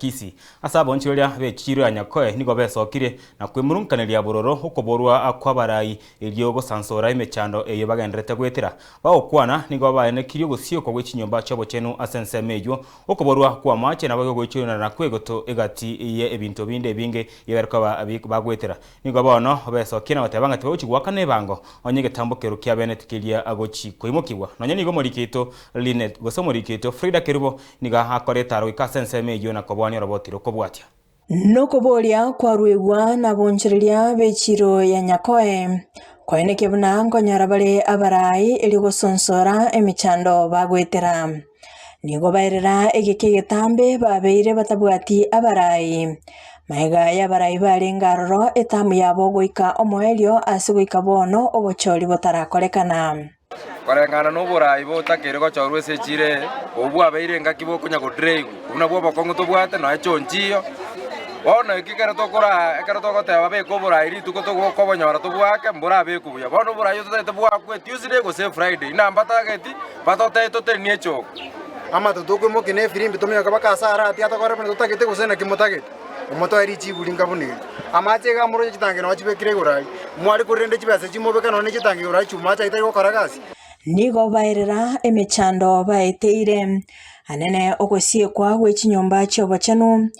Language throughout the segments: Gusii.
Kisii. Ase abonchoreria b'echiiro ya Nyakoe nigo besokire na kwemurunkaneria bororo okoborwa kw'abarai erio gosansora emechando eyio bagendererete goetera. Bagokwana nigo baenekirie ogosiokwa gwe chinyomba chi'obochenu ase ensemo eyio, okoborwa kw'amache naboigo goichoirana kw'egoto egati ye ebinto binde ebinge ebio bare koba bagoetera. Nigo bono besokia na goteba ng'a tibagochi goakana ebango onye egetambokero kia bene tikeria gochi koimokigwa. Nonya nigo omoriki oito Linet gose omoriki oito Frida Kerubo Nigo akora etaaro goika ase ensemo eyio na koboania oroboti rw'okobwatia. Nokoboria kwaruegwa nabonchoreria b'echiiro ya Nyakoe, koenekia buna nkonyora bare abarai erio gosonsora emechando bagoetera. Nigo baerera egeka egetambe babeire batabwati abarai. Magega y'abarai barenge aroro etamu yabo goika omoerio ase goika bono obochori botarakorekana. Koreng'ana noboraai botakeire gochorwa ase echiira eye, obwo bwabeire engaki bokonya godreigwa, obwo nabwo obokong'u tobwate, nonya chionchiyo. Bono eki ekero tokoraa ekero togoteba beka oboraai rituko togokobonyora tobwake, mborabekwe buya. Bono oboraai ototagete bwakwe Tuesday gose Friday, inaa mbatageti, batotebie totenenie echogo. Amato tokoimokia na efirimbi tominyoke mpaka ase arati atokore buna totagete gose naki motagete. Omotoe richibu ringa buna eri. Amache iga amoroche chitangi nonya chibekire igoro aria. Mware korende chibesa chimobeka nonya ne chitangi igoro aria chiuma amache ayio tari gokora gasi. Nigo baerera emechando baeteire, anene ogosiekwa gwe chinyomba chi'obochenu,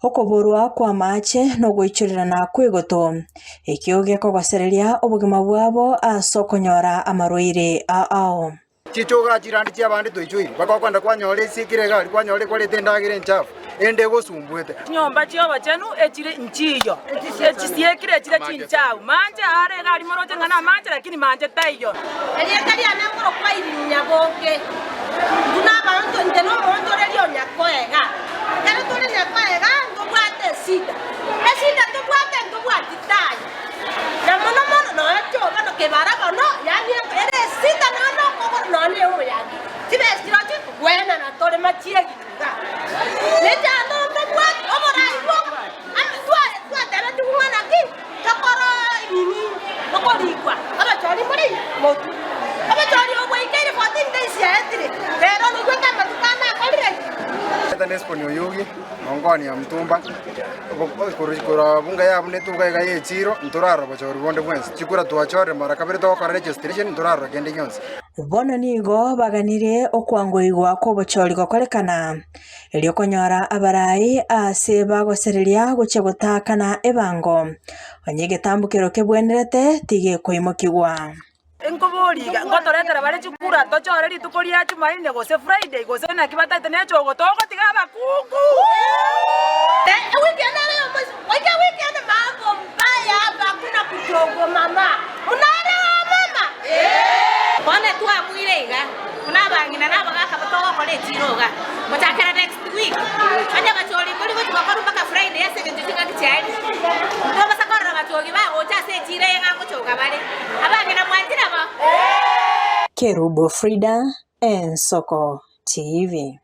okoborwa kw'amaache, na ogoichorerana kw'egoto, ekio gekogosereria obogima bwabo ase okonyora amarwaire ao. Chichoga chirandi chi'abande toichoiri, mpaka okwenda kwanyora esiekire egari, kwanyora ekwarete endagera enchafu, ende egosumbuete. Chinyomba chi'obochenu echire nchiyo, echisiekire echire chinchafu. Manche are egari moroche ng'a namanche, lakini manche taiyo. Erieta riane nkorokwa Irene Nyaboke. Intwe nabaanto, inche nomoonchoreria o Nyakoe iga. Ekero tore Nyakoe iga, ntobwate esida. Esida ntobwate ntobwati taya. Na mono mono nonya chioba na kebara bono, yaani ere esita nonya nokogoro nonya ne omoyagi, chibesa chirochio kogwenana tore machiegi iga. Mechando ntobwati oborai bwoka, ame tware twatebetigwe ng'a naki tokoro nini okorikwa abachori mbori motwe. Obochori obo bwaikeire 14 days yaetire, rero noigwete amatuko ane akorire ki? Eta Nesboni Oyugi, Nongoani ya Mtumba, Korwa bunga yabo netuga iga y'echiiro, ntorarora bochori bonde bwensi. Chikura twachorire mara kabere togokora registration, ntorarora kende gionsi. Bono nigo baganirie okwangoigwa kw'obochori gokorekana, erio konyora abarai aase bagosereria gochia gotaakana ebango, onye egetambokero kebwenerete tigekoimokigwa. Nkoboria iga, ngotoretera bare chikura tochore rituko ria Chumaine gose Friday gose naki bataete nechogo togotiga abakungu. Ewiki ende ere yomoisiko, goika ewiki ende mambo mbaya hapa hakuna kuchogwa mama. Munaelewa mama? Bono twabuire iga, buna abang'ina na abagaaka togokora echiiro iga, gochakera next week, onye bachori mbori gochia gokorwa mpaka Friday ase eng'encho ching'aki chiaerire, ntobasa korora bachogi bagocha ase echiiro eye ng'a ngochoga bare. Abang'ina mwanchire bo? Kerubo Frida, Ensoko TV.